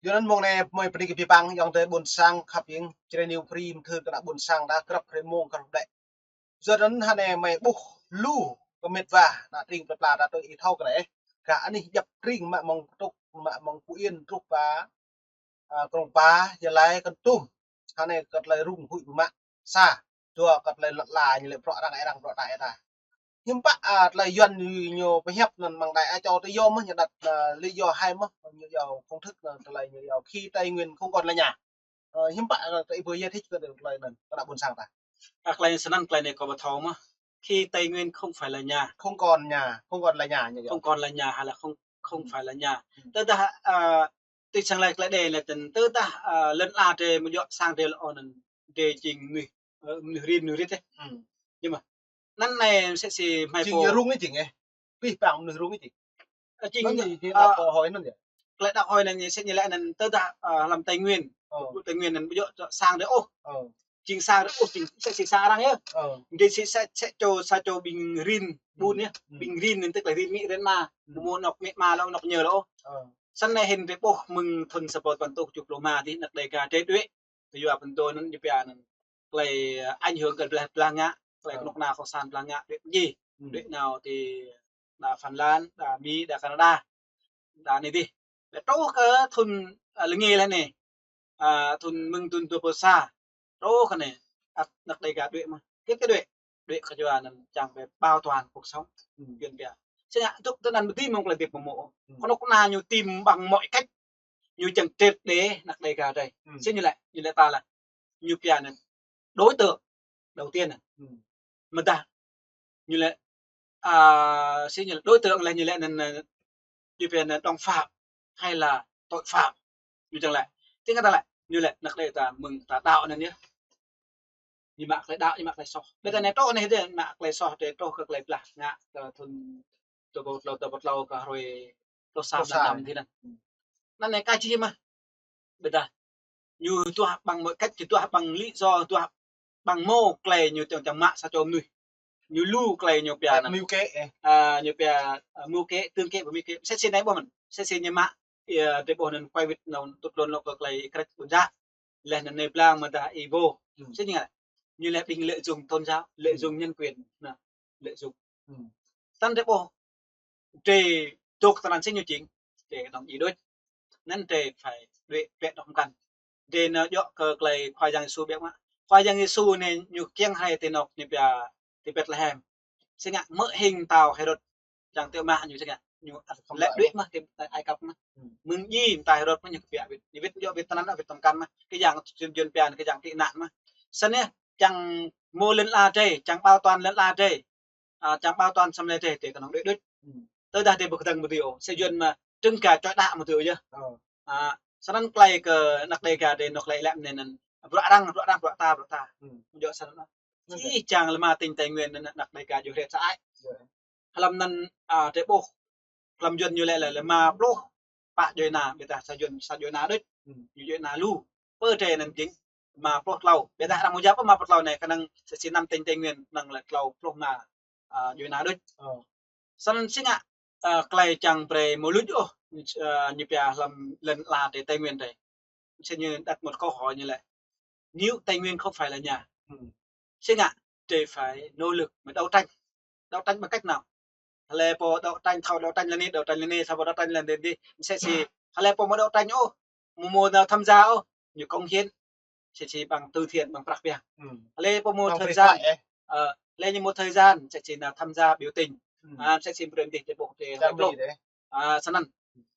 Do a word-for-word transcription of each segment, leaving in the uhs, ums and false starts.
Yua anŭn mông anai mơi pơđĭ kơ pĭ păng, ayŏng adơi ƀôn sang khăp ing, Jrai New Free mơthưr kơ ană ƀôn sang ta krăp hrơi mông krăp đĕ. Yua anŭn hơnai mơi ƀuh lu kơ met wa, ană tring plơi pla ta tui ih thâo kơ anai. Kơ anih djăp tring mă mơ̆ng Kơtuk, mă mơ̆ng Phú Yên truh pơ, a, Krông Pa, Gia Lai, Kon Tum. Hơnai kơ tơlơi rŭng huĭ mă sa. Yua kơ tơlơi lŏn ala ñu lĕ bruă arăng, arăng bruă ta, ta. Hiư̆m pă, a, tơlơi Yuan ñu, ñu pơhiăp anŭn mơ̆ng đài a čô tơ yôm mơ̆ ñu đăt, a, lý do hai mơ̆, ñu yua công thức anŭn tơlơi ñu yua khi Tây Nguyên không còn là nhà. Ơ, hiư̆m pă, a, tơ ih ƀu yơh thĭč kơ tơlơi anŭn, kơ ană ƀôn sang ta. A, tơlơi snăn tơlơi anai kâo ƀu thâo mơ̆. Khi Tây Nguyên không phải là nhà. Không còn nhà, không còn là nhà, ñu yua. Không còn là nhà hay là không, không phải là nhà. Tơdah, a, tui sang lĕ tơlơi đe lĕ tơdah, a, lŏn ala drei mơ̆ djŏ sang drei lŏ anŭn drei jing mơnuih, ơ, mơnuih rin, mơnuih rit ih. Yơh mơ̆. Anŭn anai msĕ si hmei pô. Jing rŭng ih jing ih. Pĭ păng mơnuih rŭng ih jing. Ơ, jing, anŭn jing, jing, a, đăo kơ hơi anŭn yơh. Tơlơi đăo hơi anŭn msĕ ñu lĕ anŭn tơdah, a, hlăm Tây Nguyên. Ơ. Tây Nguyên anŭn ƀu djŏ sang drei ôh. Ơ. Jing sang drei ôh, jing msĕ si sang arăng yơh. Ơ. Jing si sa, sa čô, sa čô ƀing rin ƀun yơh. Ƀing rin anŭn tơlơi rin amĭ rin ama. Mơ̆ mơ̆ng anŏ amĭ ama lŏ anŏ ñu lŏ. Ơ. Snăn anai hĭn drei ƀuh mơ̆ng thŭn sa ƀôl păn êtuh kjuh pluh ma dih anăk Đêga drei đuĕ. Tui yua pơtô anŭn ñu pia anŭn tơlơi, a, ảnh hưởng kơ blah, blah ngă, tơlơi kơnuk kơna cộng sản blah ngă, đuĕ pơjing. Đuĕ nao ti đa Phần Lan, đa Mi, đa Canada. Đa anai dih. Đa truh kơ thŭn, a, lơngê lĕ anai. A, thŭn mơ̆ng thŭn dua pluh sa. Truh kơ anai. Ăt anăk Đêga đuĕ mơ̆. Kơ kơ đuĕ. Đuĕ kơ yua anŭn čang brei bảo toàn cuộc sống. Yuan pia. Snăn tŭk tơ anŭn ƀu dưi mơ̆ng tơlơi dip mơ̆ mơ̆. Kơnuk kơna ñu tìm bằng mọi cách. Ñu čang triệt để anăk Đêga drei. Snăn ñu lĕ, ñu lĕ ta lĕ. Ñu pia anŭn đối tượng đầu tiên anŭn. Mơ̆ dah ñu lĕ, a, snăn ñu lĕ đối tượng lĕ ñu lĕ anŭn, ñu pia anŭn đồng phạm hay là tội phạm. Ñu čang lĕ. Tĭng kơ ta lĕ, ñu lĕ anăk Đêga ta mơ̆ng ta đăo anŭn yơh. Ñu mă tơlơi đăo, ñu mă tơlơi soh. Ƀiădah anai truh anai dih, mă tơlơi soh drei truh kơ tơlơi blah ngă kơ thŭn dua ƀôl tlâo, dua ƀôl tlâo kơ hrơi pluh sa, pluh sa năm dih anŭn. Anŭn anai kơ čih mơ̆. Ƀiădah ñu duah bằng mọi cách, ñu duah bằng lý do, duah bằng mơ̆ tơlơi ñu čang, čang mă sa čô mơnuih. Ñu lu tơlơi ñu pia anŭn. Mưu kế, ơ. A, ñu pia, a, mưu kế, tương kế và mưu kế. Msĕ si anai ƀuh mơ̆n. Msĕ si ñu mă, ơ, drei ƀuh anŭn quay vịt anŭn tŭt lŏn lŏ kơ tơlơi krĕč ƀôn djă. Leh anŭn anai blang mơ̆ dah ih ƀuh. Snăn ñu lĕ. Ñu lĕ ƀing lợi dụng tôn giáo, lợi dụng nhân quyền. Anŭn, lợi dụng. Tơdah drei ƀuh drei dŏ tơ anŭn snăn ñu jing, drei kơnơ̆ng djai đôč. Anŭn drei phải đuĕ ƀĕ đŏk mơkăn. Drei nao djŏ kơ tơlơi Khua Yang Yêsu biă mă. Khua Yang Yêsu anai ñu kiăng rai ti anŏ ñu pia ti Betlehem. Snăn mơ̆ hing mơtao Hêrôd čang tui mă ñu snăn ñu ăt lĕ đuĕ mơ̆ ti Ai Cập mơ̆. Mơ̆ng djai mơtao Hêrôd mơ̆ ñu kơ biă wĭt. Ñu wĭt djŏ wĭt tơ anŭn wĭt tơm mơkăn mơ̆. Kơ yang chuyên, chuyên pia kơ yang tị nạn mơ̆. Snăn yơh, čang mơ̆ lŏn ala drei, čang bảo toàn lŏn ala drei. A, čang bảo toàn săm lĕ drei, drei kơnơ̆ng đuĕ đôč. Tơdah drei ƀu kơdơ̆ng mơ̆ dih ôh, sĕ Yuan mă trưng cà choi đá mơ̆ dih ôh yơh. A, snăn tơlơi kơ anăk Đêga drei anŏ tơlơi lĕ anŭn anŭn. Bruă arăng, bruă arăng, bruă ta, bruă ta. Djŏ snăn. Čih čang lĕ mă tring Tây Nguyên anŭn anăk Đêga djru hret sa ai. Hlăm anŭn, a, drei ƀuh. Hlăm Yuan ñu lĕ lĕ lĕ rơma pluh pă djuai ana, ƀiădah sa Yuan, sa djuai ana đôč. Ñu djuai ana lu. Pơ drei anŭn jing rơma pluh tlâo. Ƀiădah arăng mơ̆ jăp rơma pluh tlâo anai, kơnơ̆ng sa si năm tỉnh Tây Nguyên, kơnơ̆ng lĕ tlâo pluh rơma, a, djuai ana đôč. Snăn si ngă, a, tơlơi čang brei mơ̆ luč ôh, a, ñu pia hlăm lŏn ala drei Tây Nguyên drei. Snăn ñu đặt một câu hỏi ñu lĕ. Nếu Tây Nguyên không phải là nhà. Si ngă, drei phải nỗ lực mà đấu tranh. Đấu tranh bằng cách nào? Hlơi pô đấu tranh, thâo đấu tranh lĕ anai, đấu tranh lĕ anai, thâo đấu tranh lĕ anai dih. Msĕ si, hlơi pô mơ̆ đấu tranh ôh, mơ̆ mơ̆ nao tham gia ôh, ñu cống hiến. Msĕ si bằng từ thiện, bằng prăk biă. Hlơi pô mơ̆ tham gia, ơ, hlơi ñu mơ̆ thời gian, msĕ si nao tham gia biểu tình. A, msĕ si brei dih drei ƀuh drei hlơi ƀuh. A, snăn.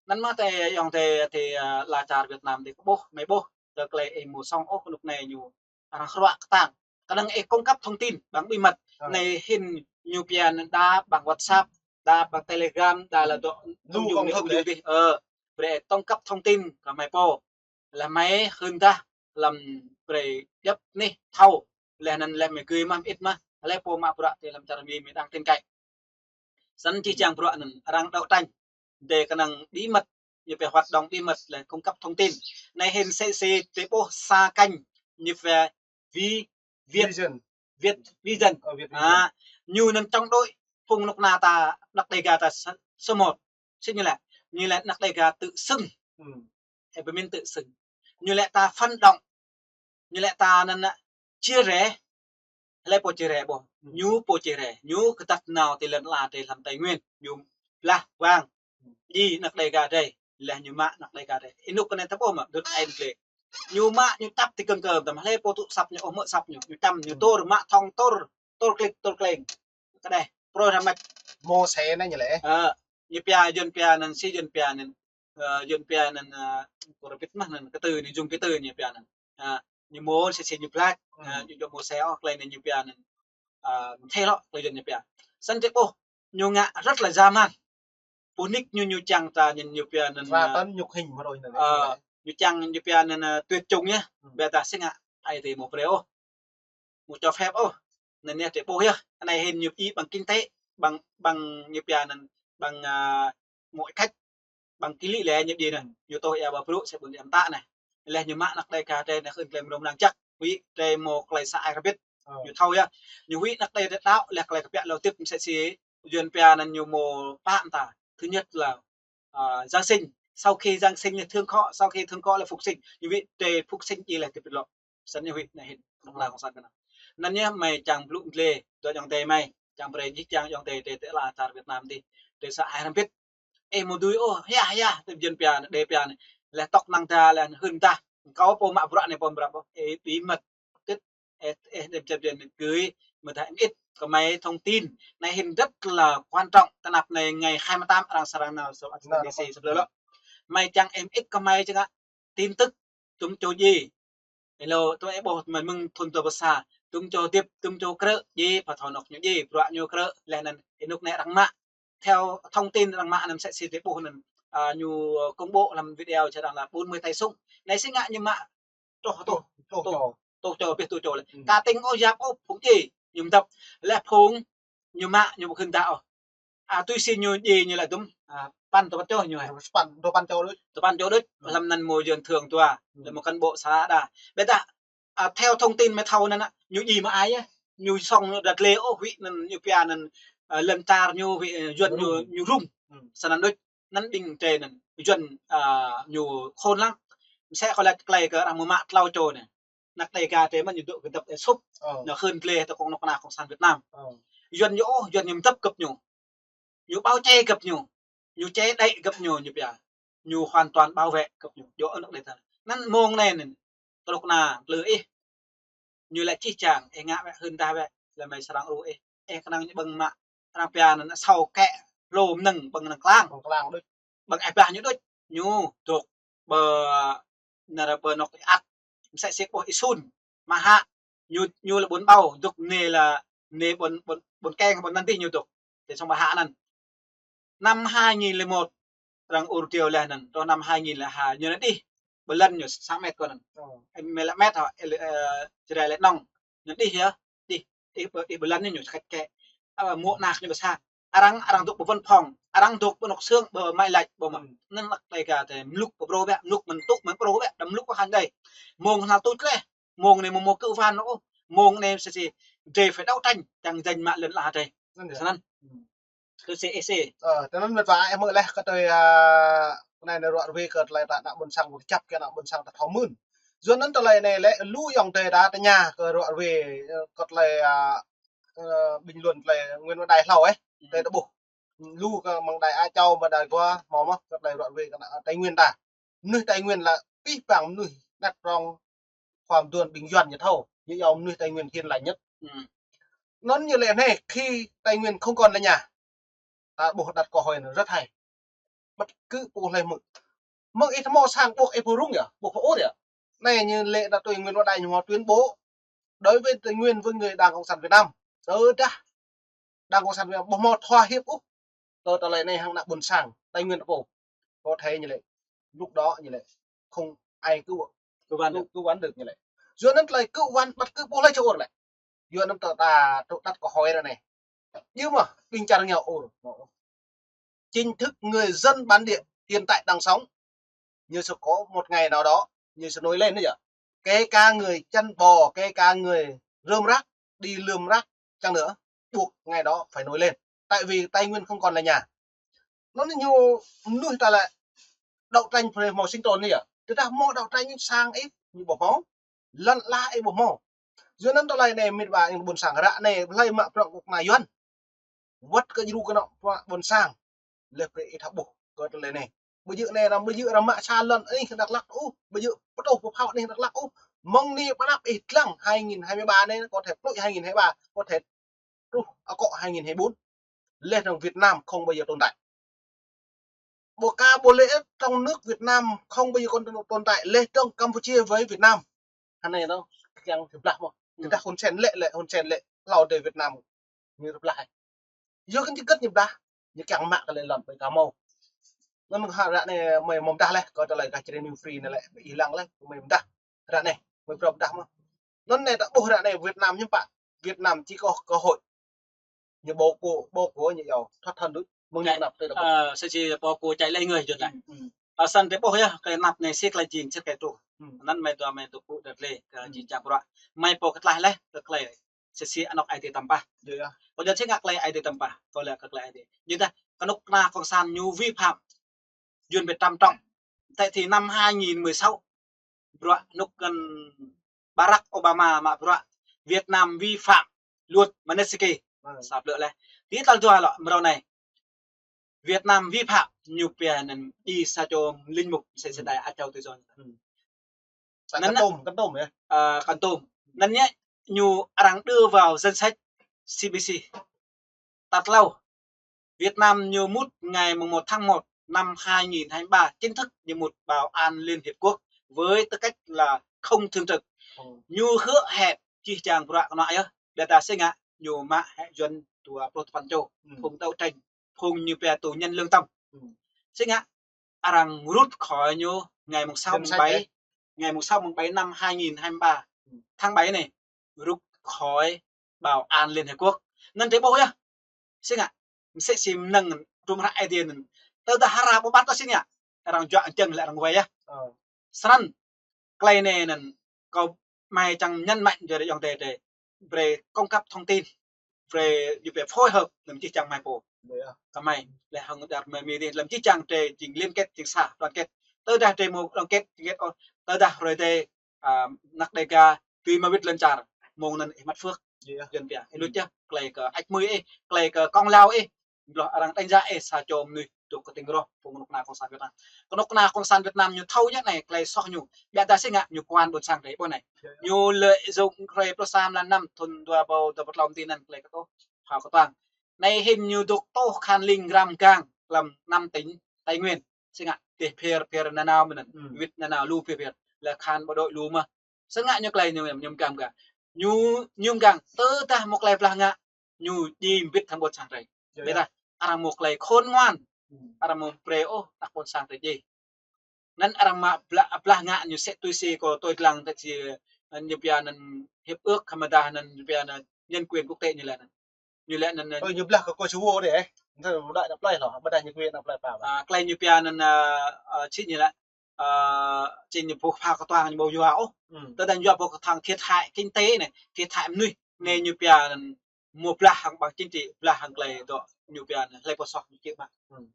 Anŭn mơ̆ tơ ayŏng adơi, adơi, a, lŏn čar Việt Nam dih kơ ƀuh, mơi ƀuh, tơ tơlơi ih mơ̆ sŏng ôh kơnuk kơna ñu arăng hruă kơtang. Kơnơ̆ng ih cung cấp thông tin bằng bí mật. Anai hĭn ñu pia anŭn đa bằng WhatsApp, đa bằng Telegram, đa lĕ dŏ lu công thức dih. Ơ, brei cung cấp thông tin kơ mơi pô. Lĕ mơi hưn dah lăm brei djăp anih thâo. Leh anŭn lĕ mơi gơ̆ mă mơit mă. Hlơi pô mă bruă ti lăm čar Mi mơi đang tin cậy. Snăn čih čang bruă anŭn arăng đấu tranh. Drei kơnơ̆ng bí mật, ñu pia hoạt động bí mật lĕ cung cấp thông tin. Anai hĭn msĕ si drei ƀuh sa kênh, ñu pia Vi-, Việt, Vision. Việt Vision. Ơ, Việt Vision. A, ñu anŭn chống đối phung kơnuk kơna ta, anăk Đêga ta s-, số một. Snăn ñu lĕ, ñu lĕ anăk Đêga tự xưng. Ơ, pơmĭn tơ sưng. Ñu lĕ ta phản động. Ñu lĕ ta anŭn, a, chia rẽ. Hlơi pô chia rẽ ƀôh? Ñu pô chia rẽ. Ñu kơtăt nao tơ lŏn ala tơ hlăm Tây Nguyên. Ñu blah wang. Djai anăk Đêga drei. Leh ñu mă anăk Đêga drei. Ih nuk kơ anai ta ƀuh mă, dut ain glê. Ñu mă, ñu tăp tơ kơ̆ng kơm, tơdah hlơi pô tŭ săp ñu, ôh mơ̆ săp ñu. Ñu čăm, ñu tur, mă thŏng tur, tur klĭk, tur kleng. Kơđeh, prŏng rơmăč. Môsê anai ñu lĕ. Ơ, ñu pia, Yuan pia anŭn, si Yuan pia anŭn. Ơ, Yuan pia anŭn, ơ, kơ rơbit mă anŭn, kơtư̆ anai, jung kơtư̆ ñu pia anŭn. Ơ, ñu mơ̆n, si si ñu blah. Ơ, ñu jŏk Môsê ôh, tơlơi anai ñu pia anŭn. Ơ, thê lŏ, tơlơi Yuan ñu pia. Snăn drei ƀuh, ñu ngă rất là dã man. Pô nik ñu, ñu čang ta, ñu, ñu pia anŭn, ơ, ñu čang ñu pia anŭn, ơ, tuyệt chủng yơh. Ƀiădah si ngă, ai tơ mơ̆ brơi ôh. Mơ̆ cho phép ôh. Anŭn yơh drei ƀuh yơh. Anai hĭn ñu djai bằng kinh tế, bằng, bằng ñu pia anŭn, bằng, ơ, mọi cách, bằng kơ lĭ lĕ ñu djai anŭn. Ñu tŏh ia ƀă brŭ, sĕ ƀun ia mơta anai. Leh ñu mă anăk Đêga drei anai hưn tơlơi mrâo mrang jăk. Huĭ drei mơ̆ tơlơi sa ai rơbit. Ñu thâo yơh. Ñu huĭ anăk Đêga drei đaŏ, leh tơlơi kơ pia lŏ tĭp mơsĕ si Yuan pia anŭn ñu mơ̆ pă mơta. Thứ nhất là, à, Giáng sinh. Sau khi Giáng sinh là thương khó, sau khi thương khó là phục sinh. Ñu huĭ drei phục sinh djai leh tĭp lŏ. Snăn ñu huĭ anai hĭn, anăk Đêga cộng sản Việt Nam. Anŭn yơh mơi čang blŭ glê, dŏ ayŏng adơi mơi, čang brơi jih jang ayŏng adơi, adơi tơ ala čar Việt Nam dih. Drei sa ai rơbit. Ơ, mơ̆ dưi ôh, hiah, hiah, tơ Yuan pia, Đêga pia anai. Leh tŏk năng ta, leh hưn ta. Kâo pô mă bruă anai pô mă bruă ôh. Ơ, bí mật. Tĭt, ơ, ơ, đêm chập đêm gửi, mơ̆ ta em ĭt kơ mơi thông tin. Anai hĭn rất là quan trọng. Tơnap anai ngày hai mươi tám arăng srăng nao, so, D C sơ lơ lơ. Mơi čang em ĭt kơ mơi čang ngă tin tức, tŭm čô djai. Ơ lŏ, tơlơi ih ƀuh mơ̆n mơ̆ng thŭn dua pluh sa, tŭm čô hơdip, tŭm čô krư̆, djai, pha thâo anŏ ñu djai, bruă ñu krư̆, leh anŭn, ih nuk anai arăng mă. Theo thông tin arăng mă anŭn mơsĕ si drei ƀuh anŭn, à, ñu công bố hlăm video čar arăng là bốn mươi tay súng. Anai si ngă ñu mă truh, truh, truh čô, truh čô, pioh truh čô lĕ. Ka tĭng ôh yap ôh, phung djai, ñu mdăp. Leh phung, ñu mă, ñu ƀu khĭn dah ôh. À, tui si ñu djai ñu lĕ dŭm, à, păn dua păn čô ñu hă. Păn, dua păn čô đôč. Dua păn čô đôč. Hlăm anŭn mơ̆ Yuan thường dua. Lĕ mơ̆ cán bộ xã đa. Ƀiădah, à, theo thông tin mơi thâo anŭn a, ñu djai mơ̆ ai yơh. Ñu sŏng đa glê ôh, huĭ anŭn ñu pia anŭn, à, lŏn čar ñu, huĭ, à, Yuan ñu, ñu rŭng. Snăn đôč. Anŭn ƀing drei anŭn, Yuan, à, ñu khôn lắm. Msĕ kơ lĕ tơlơi kơ arăng mơ̆ mă tlâo čô anai. Anăk Đêga drei mơ̆n ñu dŏ kơdŏp ê sŭp. Ơ. Ñu hưn glê tơ kông anŏ kơna cộng sản Việt Nam. Ơ. Yuan ñu ôh, Yuan ñu mdăp găp ñu. Ñu bao che găp ñu. Ñu che đậy găp ñu, ñu pia. Ñu hoàn toàn bảo vệ găp ñu. Dŏ anŏ Đêga. Anŭn mơ̆ng anai anŭn. Tơlŏk anai, plư ih. Ñu lĕ čih čang, ih ngă wĕ, hưn dah wĕ, lĕ mơi srăng ruh ih. Ih kơnang ñu ƀơ̆ng mă, arăng pia anŭn asâo kĕ, hlô mơnơ̆ng, ƀơ̆ng mơnơ̆ng klang. Ƀơ̆ng klang đôč. Ƀơ̆ng ih bah ñu đôč. Ñu dŏ ƀơ, nara ƀơ anŏ ih ăt. Msĕ si ƀuh ih sun, mă hă. Ñu, ñu lĕ ƀôn Ƀâo, dŏ anai lĕ, anai ƀôn, ƀôn, ƀôn Keng, ƀôn anŭn dih ñu dŏ. Tơ sŏng mă hă anŭn. Năm hai nghìn lẻ một, arăng ur triều leh anŭn, truh năm hai nghìn lẻ hai, ñu anŭn đih, ƀơi lŏn ñu sang mĕt kơ anŭn. Ơ. Em, mĕt lĕ mĕt hŏ, ơ, ơ, Jrai lĕ nŏng, ñu đih yơh, đih, đih ƀơi, đih ƀơi lŏn ñu kĕt kĕ. Ơ, mơ̆ anăk ñu ƀơ sang. Arăng, arăng dŏ ƀơi văn phòng, arăng dŏ ƀơi anŏ xương, ƀơi máy lạnh, ƀơi mă. Anŭn anăk Đêga drei, mluk ƀơ brô ƀĕ, mluk mơ̆n tŭ, mơ̆n brô ƀĕ, đăm mluk ƀơ hăng đei. Mơ̆ng hnal tui tleh, mơ̆ng anai mơ̆ mơ̆ kơ wan ôh, mơ̆ng anai msĕ si, drei phải đấu tranh, čang janh mă lŏn ala drei. Anŭn yơh. Snăn. Tui si ih si. Ơ, tơ anŭn mĕt wa ih mơ̆ leh kơ tơlơi, à, anai anai ruă ruê kơ tơlơi ta ană ƀôn sang wơ̆t kơjăp kơ ană ƀôn sang ta thâo mưn. Yua anŭn tơlơi anai lĕ lu ayŏng adơi ta tơña kơ ruă ruê, ơ, kơ tơlơi, à, ơ, bình luận tơlơi Nguyễn Văn Đài hlâo ih. Tơlơi ta ƀuh. Lu kơ mơ̆ng đài Á Châu, mơ̆ng đài Gua, hmâo mơ̆ kơ tơlơi ruă ruê kơ ană Tây Nguyên ta. Mơnuih Tây Nguyên lĕ pih pang mơnuih đăt prŏng khua mduôn ƀing Yuan ñu thâo, ñu iâu mơnuih Tây Nguyên hiền lành nhất. Anŭn ñu lĕ anai, khi Tây Nguyên không còn là nhà, ta ƀuh đăt kơ hơi anŭn rất hay. Bất cứ pô hlơi mơ̆. Mơ̆ng ih hmâo sang ƀuh ih pô rŭng yơh, ƀuh pô ur yơh. Anai ñu lĕ đăt tui Nguyễn Văn Đài ñu hmâo tuyên bố đối với Tây Nguyên với người Đảng Cộng sản Việt Nam. Tơdah Đảng Cộng sản Việt Nam ƀu hmâo thỏa hiệp ôh, tơ tơlơi anai hăng ană ƀôn sang Tây Nguyên ta pô. Có thể ñu lĕ, lúc đó ñu lĕ, không ai cứu, cứu vãn được, cứu vãn được ñu lĕ. Yua anŭn tơlơi cứu vãn bất cứ pô hlơi či ur lĕ. Yua anŭn tơ ta tŭ đăt kơ hơi ră anai. Yua mơ̆, ƀing čar ñu ur. Chính thức người dân bản địa hiện tại đang sống. Ñu sẽ có một ngày nào đó, ñu sẽ nổi lên đấy chứ. Kể cả người chăn bò, kể cả người rơm rác, đi lượm rác chăng nữa, buộc ngày đó phải nổi lên. Tại vì Tây Nguyên không còn là nhà. Anŭn ñu mơnuih ta lĕ đấu tranh phải hmâo sinh tồn đấy chứ. Tơdah hmâo đaŏ trăi ñu sang ih, ñu ƀu hmâo. Lŏn ala ih ƀu hmâo. Yua anŭn tơlơi anai mĭt wa ƀôn sang ră anai, hlơi mă prŏng kơ kơna Yuan. Wăt kơ djru kơnŏ prŏng ƀôn sang. Leh pre ih thâo ƀuh kơ tơlơi anai. Ƀu djơ̆ anai arăng, ƀu djơ̆ arăng mă sa lŏn ih Dak Lak ôh. Ƀu djơ̆ pơtô pơphao ih Dak Lak ôh. Mơ̆ng anai pơ anăp ih lăng hai nghìn hai mươi ba anai, có thể pluh hai nghìn hai mươi ba, có thể truh akŏ hai nghìn hai mươi bốn. Leh dong Việt Nam không bao giờ tồn tại. Ƀu ka ƀu lĕ trong nước Việt Nam không bao giờ còn tồn tại, leh dong Campuchia với Việt Nam. Hơnai anŭn kiăng tơblah mơ̆. Tơdah Hun Sen lĕ, lĕ Hun Sen lĕ, hlâo dêh Việt Nam ñu tơblah. Yua kơ ñu gĕt ñu blah, ñu kiăng mă kơ lĕ lŏn ƀơi ka hmâo. Anŭn hă ră anai mơi mơ̆ mdah leh, kơ tơlơi gah Jrai New Free anai lĕ, ih lăng leh, mơi mdah. Ră anai, mơi prŏng mdah mơ̆. Anŭn anai ta ƀuh ră anai Việt Nam ñu pă, Việt Nam chỉ có cơ hội. Ñu ƀu kơ, ƀu kơ ñu yua, thoát thân đuč. Mơ̆ng ñu anăp tơi đăp. Ơ, sĭt či ƀu kơ čai lĕ ngơi jơ̆t lĕ. Ơ, săn tơ ƀuh yơh, kơ anăp anai sĭt kơ lĕ jing, sĭt kơ lĕ truh. Anŭn mơi dua mơi tŭ pŭ đăt lĕ, kơ jing čang bruă. Mơi ƀu kơtlaih leh, kơ tơlơi. Sĭt či anŏk ai tiê tăm pah. Yơh, yơh. Kơ jơ̆t sĭt ngă tơlơi ai tiê tăm pah, kơ lĕ kơ tơlơi ai tiê. Ñu dah, kơnuk kơna kông san ñu vi phạm. Yuan Việt Nam trọng. Tại thì năm hai nghìn mười sáu, bruă nuk kăn Barack Obama mă bruă Việt Nam vi phạm luật Magnitsky. Sa blơ̆ leh. Tui tal dua lŏ mrâo anai. Việt Nam vi phạm ñu pia anŭn ih sa čô linh mục sĕ sĕ đai a čô tui dŏ. Anŭn kăn tôm, kăn tôm yơh. Ơ, kăn tôm. Anŭn ñu arăng đưa vào danh sách C P C. Tal klâo, Việt Nam ñu mŭt ngày mùng một tháng một năm hai nghìn hai mươi ba chính thức ñu mŭt Bảo an Liên Hiệp Quốc với tư cách là không thường trực. Ñu hứa hẹn jih jang bruă kơnuk kơna yơh. Ƀiădah sĭt ngă ñu mă hĕ Yuan dua pluh tơpăn čô. Phung đấu tranh, phung ñu pia tù nhân lương tâm. Sĭt ngă arăng rút khỏi ñu ngày mùng sáu mùng bảy, ngày mùng sáu mùng bảy năm hai nghìn hai mươi ba, tháng bảy anai, rút khỏi Bảo an Liên Hiệp Quốc. Anŭn tơ ƀuh yơh. Sĭt ngă, msĕ si mơnơ̆ng trŭm hră ai tiê anŭn. Tơdah hơră ƀu ƀăt tơ sĭt ngă, arăng juă čang lĕ arăng wai yơh. Srăng, tơlơi anai anŭn, kâo mơi čang nhấn mạnh jơ̆ ayŏng adơi adơi. Brơi cung cấp thông tin. Brơi ñu pia phối hợp lăm jih jang mơi pô. Kơ mơi, lĕ hăng đăp mơi mơi dih, lăm jih jang adơi jing liên kết, jing sa, đoàn kết. Tơdah adơi mơ̆ đoàn kết, jing kết ôh. Tơdah hrơi adơi, ơ, anăk Đêga, tui mă wĭt lŏn čar, mơ̆ng anŭn ih măt phước. Yuan pia, ih luč yơh, tơlơi kơ ăč mơi ih, tơlơi kơ kông lao ih. Blŏh arăng đánh giá ih sa čô mơnuih dŏ kơting roh, phung kơnuk kơna kông san Việt Nam. Kơnuk kơna kông san Việt Nam ñu thâo yơh anai, tơlơi soh ñu. Ƀiădah sĭt ngă ñu kơ ƀôn sang adih ƀu anai. Ñu lợi dụng hrơi pluh sa mlan năm thun dua rơbâo dua pluh klâo tui anŭn tơlơi kơ tŏ. Hơkơtuang. Anai hĭn ñu dŏ tŏ khan ling răm gang lăm năm tỉnh Tây Nguyên. Sĭt ngă, dêh phiơr phiơr nanao mơ̆n anŭn. Wĭt nanao lu phiơr phiơr. Lĕ khan bộ đội lu mơ̆n. Sĭt ngă ñu tơlơi ñu, ñu mgang mgang. Ñu, ñu mgang, tơdah mơ̆ tơlơi blah ngă, ñu djai mbĭt hăng ƀôn sang adih. Ƀiădah, arăng mơ̆ tơlơi khôn ngoan. Arăng mơ̆ brơi ôh, anăk ƀôn sang adih djai. Anŭn arăng mă blah, blah ngă ñu sĕ tui si kơ tui lăng tơ si, ñu pia anŭn hiệp ước, hơmâo dah anŭn ñu pia anŭn nhân quyền quốc tế ñu lĕ anŭn. Ñu lĕ anŭn, anŭn. Ơ, ñu blah kơ Kosovo adih, ơ. Anŭn đuaĭ anăp plơi lŏ, ƀôdah ñu quyền anăp plơi pă. Ơ, tơlơi ñu pia anŭn, ơ, ơ, sĭt ñu lĕ, ơ, sĭt ñu ƀu pha kơtuang ñu ƀu yua ôh. Tơdah ñu yua ƀu kơtuang thiệt hại kinh tế anai, thiệt hại mơnuih. Anai ñu pia anŭn mơ̆ blah hăng ƀăng chính trị, blah hăng tơlơi dŏ ñu pia anŭn hlơi pô soh ñu kiăng mă.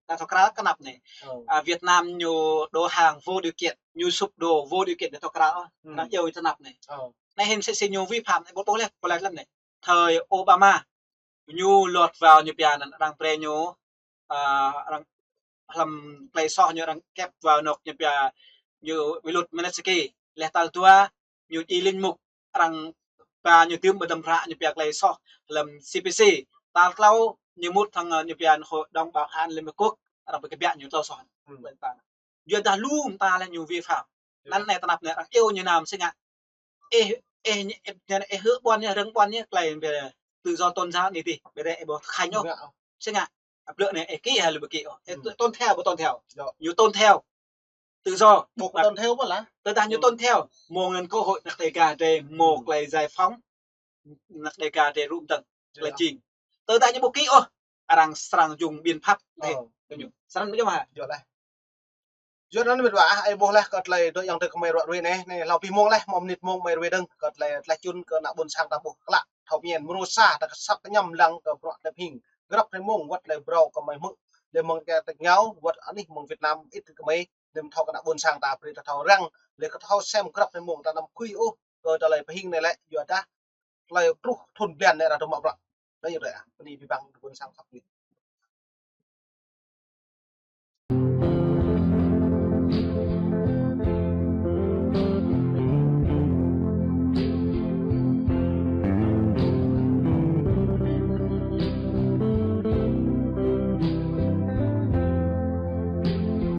Ta thâo krăn kơ anăp anai. Ơ, Việt Nam ñu đầu hàng vô điều kiện, ñu sụp đổ vô điều kiện anai thâo krăn ôh. Anŭn yơh kơ anăp anai. Anai hĭn sĭt sĭt ñu vi phạm anai ƀu ƀuh leh, ƀu leh lăm anai. Thời Obama, ñu lọt vào ñu pia anŭn arăng brơi ñu, ơ, arăng lăm tơlơi soh ñu arăng kĕp vào anŏ ñu pia ñu vi luật Magnitsky. Leh tal dua, ñu djai linh mục arăng ba ñu dưm ƀơi đam hră ñu pia tơlơi soh lăm C P C. Tal klâo ñu mŭt hăng, ơ, ñu pia Hội đồng Bảo an Liên Hợp Quốc arăng ƀu kơ biă ñu tơlơi soh. Ƀơi ta. Yua dah lu mơta lĕ ñu vi phạm. Anŭn anai tơnap anai arăng iâu ñu anăm sĭt ngă. Ih, ih, ih, ih hư̆ ƀôn ñu, rơ̆ng ƀôn ñu, tơlơi ƀiă tự do tôn giáo anai tih, ƀiădah ih ƀu khăp ñu. Sĭt ngă, ƀlŏk anai, ih kĭ hă lu ƀu kĭ ôh. Ih tôn theo, ƀu tôn theo. Ñu tôn theo. Tự do. Ƀu tôn theo ƀu lah. Tơdah ñu tôn theo, mơ̆ng anŭn cơ hội anăk Đêga adih mơ̆ tơlơi giải phóng. Anăk Đêga adih rŭ mơdơ̆ng, tơlơi jing. Tơdah ñu ƀu kĭ ôh, arăng srăng dùng biện pháp. Srăng ƀu djơ̆ hă? Yua anŭn mĭt wa ah, ih ƀuh leh kơ tơlơi dŏ ayŏng adơi kơ mơi ruai anai, anai hlâo abih mông leh, mơ̆ mơnit mông mơi ruai dơ̆ng, kơ tơlơi tlaih čun kơ anăk ƀôn sang ta ƀuh klă, thâo pơmĭn, mrô sa, ta kơ sat kơñăm lăng kơ bruă tơlơi pơhing, grăp tơlơi mông, wăt tơlơi phrâo kơ mơi hmư̆, tơlơi mơ̆ng kơ tơlơi ngao, wăt anih mơ̆ng Việt Nam, ih tơ kơ mơi, Anŭn thâo kơ ană ƀôn sang ta brơi ta thâo răng, lĕ kơ thâo sem grăp anai mơ̆ng ta anăm khui ôh kơ tơlơi pơhing anai lĕ yua dah tơlơi truh thun blan anai ră tơmă prăk. Anai yua dah, bơni abih bang ƀôn sang khăp.